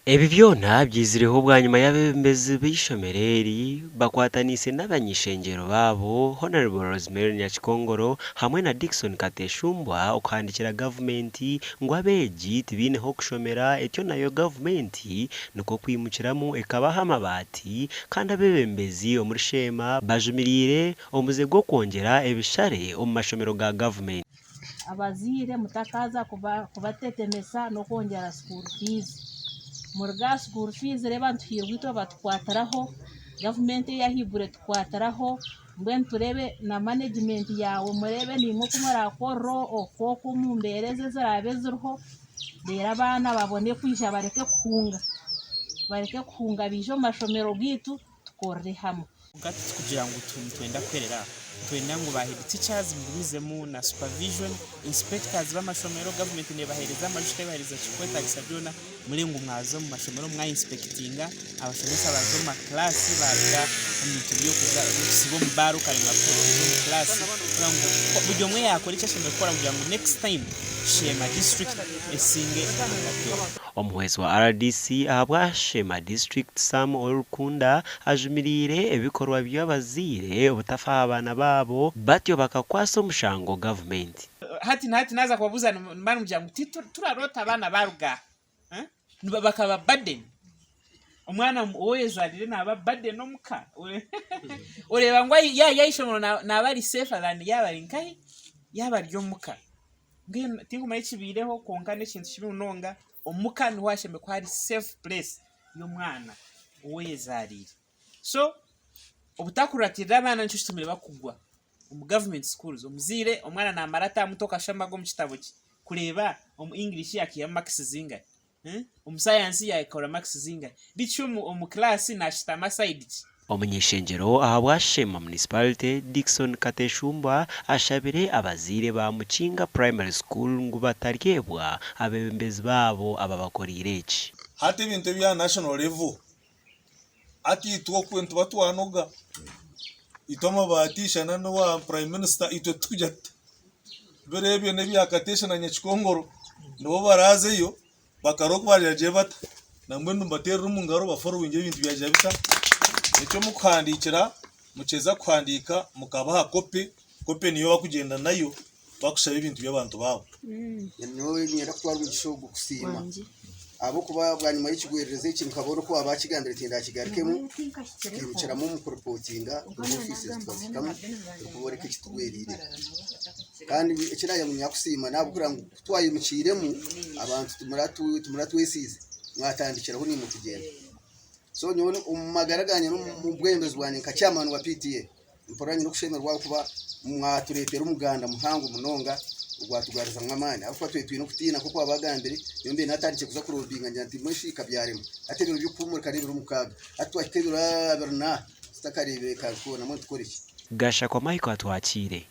Ebi byona byizireho bwanyima y'abeebembezi b'eishomero eri bakwataniise n'abany'ishengyero baabo, Hon. Rosemary Nyakikongoro hamwe na Dickson Kateshumbwa okuhandiikira gavumenti ngu abeegi tibaine h'okushomera etyo nayo gavumenti nikwo kwimukiramu ekabaha amabaati kandi abeebembezi omuri Sheema bajumiriire omuze gw'okwongyera ebishare omu mashomero ga gavumenti. Abazaire mutakaaza kubatetemesa n'okwongyera school fees. Muruge aha school fees reeba nituhiirwa itwe batukwatiraho, gavumenti ey'ahaiguru etukwatiraho, mbwenu tureebe na management yaawe mureebe naimwe oku muraakorere okwo okwo omu mbeera ezi eziraabe ziriho reero abaana babone kwija bareke kuhunga, bareke kuhunga baije omu mashomero gaitu. tukorere hamwe. Kwonka titikugira ngu nitwenda kuherera aho, nitwenda ngu ba head teachers mugumizemu na supervision, inspectors b'amashomero, government nebahereza amajuta ebahereza ekirikwetagisa byona, murebe ngu mwaza omu mashomero mwa inspectinga, abashomesa baaza omu ma class baaruga omu bintu by'okusiiba omu baara okarenga kuza omu class, kureba ngu buri omwe yaakora eki ashemereire kukora kugira ngu next time Sheema district esinge eihanga ryona. Omuhwezi wa rdc ahabwa Sheema District, Sam Orikunda ajumiriire ebikorwa by'abazaire obutafa aha baana baabo batyo bakakwasa omushango gavumenti. Hati na hati naaza kubabuuza nimba nimugira ngu tituraroota abaana baaruga aha? Bakaba burden. Omwana ou oyezaariire naaba burden omuka. Oreeba ngu yaaba ari aha ishomero naaba ari safer than yaaba ari nkahi? Yaaba ari omuka. Mbwenu tinkumanya ekibaireho kwonka n'ekintu kibi munonga, omuka niho hashemereire kuba hari safe place y'omwana ou oyezaariire. So obutakuratiirira abaana nikyo kitumire bakugwa omu government schools. Omuzaire omwana naamara term tokashusha amaga omu kitabo kye kureeba omu English yaakaihamu marks zingahi, omu science yaakora marks zingahi, beitu shi omu class naashutama side ki? Omuny'eishengyero ahabwa Sheema Municipality, Dickson Kateshumbwa ashabire abazaire ba Mukinga Primary School ngu bataryebwa abeebembezi baabo ababakoreire eki. Hati ebintu ebya national level hati itwe okwe nituba twanoga itwe amabaati shana n'owa prime minister itwe titukugira tuta biro ebyo n'ebya Kateesha na Nyakikongoro nibo baraazeyo Bakarora oku baagira bata, nambwenu nimubateerera omu ngaro baforowinge ebintu byagira bita. Nikyo mukuhandiikira, mukyeza kuhandiika mukabaha kopi, kopi niyo bakugyenda nayo bakushaba ebintu by'abantu baabo. Nyowe niinyenda kutwara omugisha ogu kusiima ahabw'okuba bwanyima y'ekigwererezi eki nkabona oku baakigambire tindakigarukemu, tukaimukiramu omu kuripootinga omu ofiisi tukazihikamu turikubooreka ekitugweriire. Kandi ekiraagira ngu nyakusiima n'ahabw'okugira ngu ku twayimukiiremu abantu timuratwesiize mwatandikiraho naimwe kugyenda. So nyowe omu magara gangye n'omu bwebembezi bwangye nka chairman wa PTA mpurira nyine okushemererwa ahabw'okuba mwatureetera omuganda muhango munonga ogwatugarurizamu amaani ahabw'okuba twaba twine okutiina nk'oku baabagambire nyowe mbaire naatandikire kuza kurobinga ngira nti mbwenu shi kabyarema hati ebiro by'okuhuumurika n'ebiro mukaaga hati twahika ebiro abiri na tutakareebire kantu koona mbwenu tukore ki? Gashakwa Michael Atwakiire.